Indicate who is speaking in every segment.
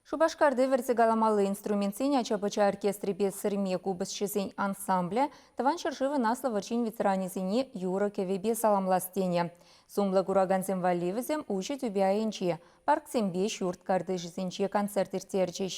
Speaker 1: Шупашкарти вӗрсе каламалли инструментсен ача-пӑча оркестрӗпе сӗрме купӑсҫӑсен ансамблӗ Тӑван ҫӗршывӑн Аслӑ вӑрҫин ветеранӗсене юрӑ-кӗвӗпе саламлас тенӗ. Сумлӑ куракансем валли вӗсем уҫӑ тӳпе айӗнче, парксемпе ҫурт картишӗсенче концерт ирттерчӗҫ.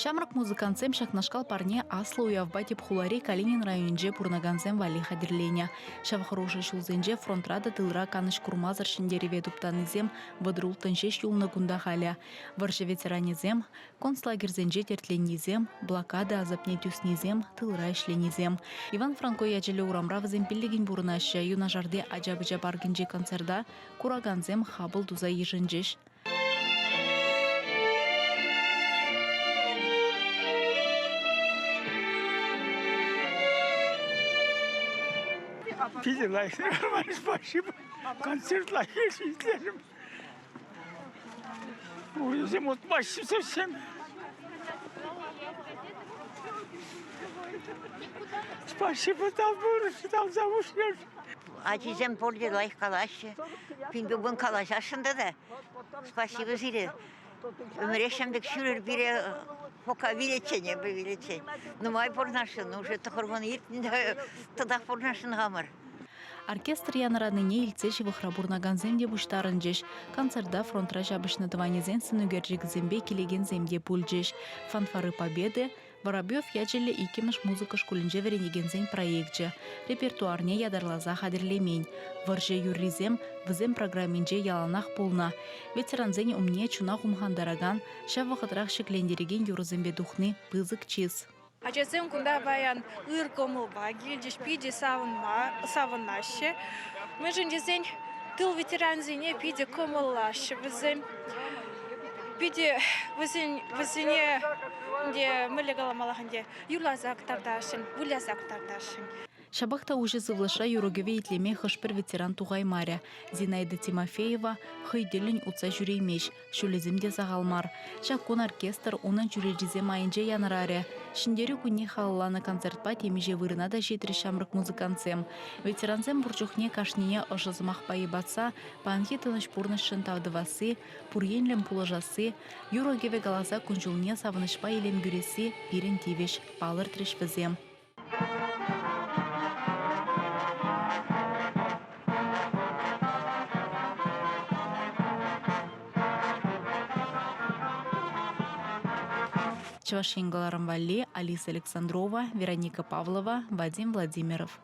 Speaker 2: Ҫамрӑк музыкантсем ҫакнашкал парне аслӑ уявпа тӗп хулари Калинин районӗнче пурӑнакансем валли хатӗрленӗ. Ҫав хӑрушӑ ҫулсенче фронтра та тылра канӑҫ курмасӑр ҫӗнтерӗве туптанисем 36 ҫеҫ юлнӑ кунта халӗ. Вӑрҫӑ ветеранӗсем, концлагерьсенче тертленнисем, блокада асапне тӳснисем, тылра ӗҫленисем. Иван Франко ячӗллӗ урамра вӗсем пиллӗкӗн пурӑнаҫҫӗ. Юнашарти ача-пӑча паркӗнчи концерта куракансем хапӑл туса йышӑнчӗҫ.
Speaker 3: Питӗ лайӑх спасибо. Концерт лайӑх итлерӗм. Вӗсем утмаҫҫӗ совсем. Спасибо, тав тав замужнеш.
Speaker 4: Ачисем пурте лайӑх калаҫҫӗ. Пин-пин калаҫасшӑн тата. Спасибо сире. Ӗмӗрех ҫам пек ҫӳрӗр пире пока вилеччен, эпӗ вилеччен. Нумай пурӑнасшӑн, уже тӑхӑрвун иртнӗ, татах пурӑнасшӑн хамӑр.
Speaker 2: Оркестр янӑранине илтсе ҫывӑхра пурӑнакансем те пуҫтарӑнчӗҫ. Концерта фронтра ҫапӑҫнӑ тӑванӗсен сӑнӳкерчӗкӗсемпе килекенсем те пулчӗҫ. Фанфары Победы, Воробьев ячӗллӗ иккӗмӗш музыка шкулӗнче вӗренекенсен проекчӗ. Репертуарне ятарласа хатӗрлемен. Вӑрҫӑ юррисем вӗсен программинче яланах пулнӑ. Ветерансен умне чуна хумхантаракан, ҫав вӑхӑтрах ҫӗклентерекен юрӑсемпе тухни пысӑк чыс.
Speaker 5: Ачасем кунта паян ыр кӑмӑлпа килчӗҫ, питӗ савӑнма савӑнаҫҫӗ. Мӗншӗн тесен тыл ветерансене питӗ кӑмӑллаҫҫӗ вӗсем. Питӗ вӗсен вӗсене ӗнтӗ мӗнле каламалла ӗнтӗ юрласа кӑтартасшӑн, выляса кӑтартасшӑн.
Speaker 2: Ҫапах та уҫӑ сывлӑшра юрӑ-кӗвӗ итлеме хӑш-пӗр ветеран тухаймарӗ. Зинаида Тимофеева хӑй тӗллӗн утса ҫӳреймест, ҫулӗсем те сахал мар. Ҫак кун оркестр унӑн чӳречисем айӗнче янӑрарӗ. Ҫӗнтерӳ кунне халалланӑ концертпа темиҫе вырӑна та ҫитрӗҫ ҫамрӑк музыкантсем. Ветерансем пур чухне кашнине ӑшӑ сӑмахпа йӑпатса паянхи тӑнӑҫ пурнӑҫшӑн тав тӑвасси, пур енлӗн пулӑшасси, юрӑ-кӗвӗ каласа кун-ҫулне савӑнӑҫпа илем кӳресси пирӗн тивӗҫ, палӑртрӗҫ вӗсем. Чӑваш Ен кӑларӑм валли Алиса Александрова, Вероника Павлова, Вадим Владимиров.